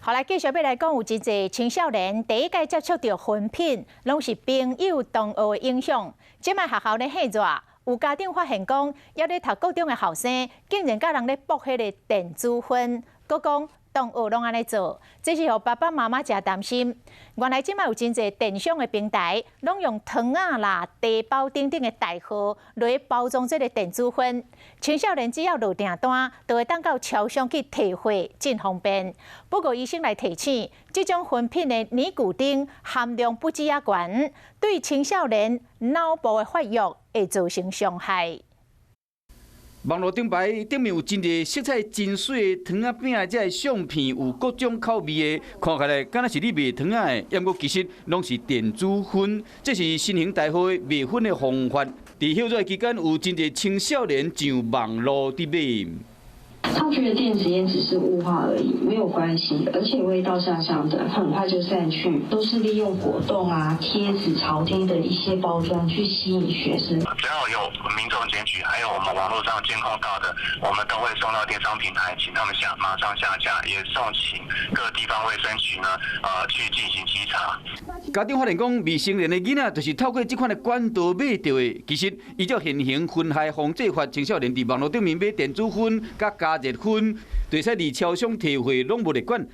好來，繼續欲來講，有真濟青少年第一擺接觸著薰品，攏是朋友同學的影響。這擺學校咧火熱，有家長發現講，猶咧讀高中的後生，竟然佮人咧搏彼个電子薰，閣講同學攏按呢做，這是予爸爸媽媽誠擔心。原來這擺有真濟電商的平台，攏用糖仔啦、茶包等等的代號來包裝這个電子薰。青少年只要落訂單，就會當到超商去提貨，真方便。不過醫生來提醒，這種薰品的尼古丁含量不止遐懸，對青少年腦部的發育會造成傷害。網路頂排頂面有真濟色彩真媠的糖仔餅的這个相片，有各種口味的，看起來敢若是咧賣糖仔的，毋過其實攏是電子薰。這是新型代號的賣薰的方法。佇歇熱期間，有真濟青少年上網路佇買。他覺得電子菸只是霧化而已，沒有關係，而且味道香香的，很快就散去。都是利用果凍啊、貼紙、潮貼的一些包裝去吸引學生。只要有民眾檢舉，還有我們網絡上監控到的，我們都會送到電商平台，請他們下馬上下架，也送請各地方衛生局呢，去進行稽查。家長發現講，未成年的囡仔就是透過這款的管道買著的。其實依照現行薰害防制法，青少年佇網路頂面買電子薰、佮加熱薰，就會使佇超商提貨，攏無咧管。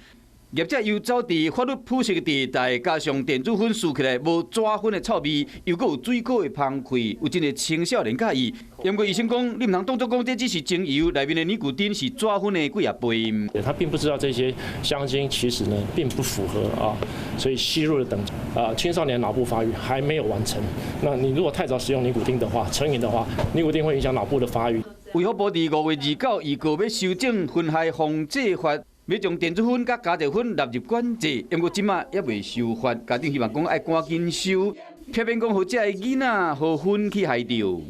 業者遊走佇法律灰色地帶，加上電子薰聞起來無紙薰的臭味，又閣有水果的芳氣，有真濟青少年佮意。毋過醫生講，你毋通當作講這只是精油，內面的尼古丁是紙薰的幾仔倍。他並不知道這些香精其實呢並不符合啊，所以吸入的等啊，青少年腦部發育還沒有完成。那你如果太早使用尼古丁的話，成癮的話，尼古丁會影響腦部的發育。衛福部佇5月29預告欲修正薰害防制法，欲將電子薰佮加熱薰納入管制，毋過這馬猶未修法，家長希望講愛趕緊修，避免講予遮的囡仔予薰去害著。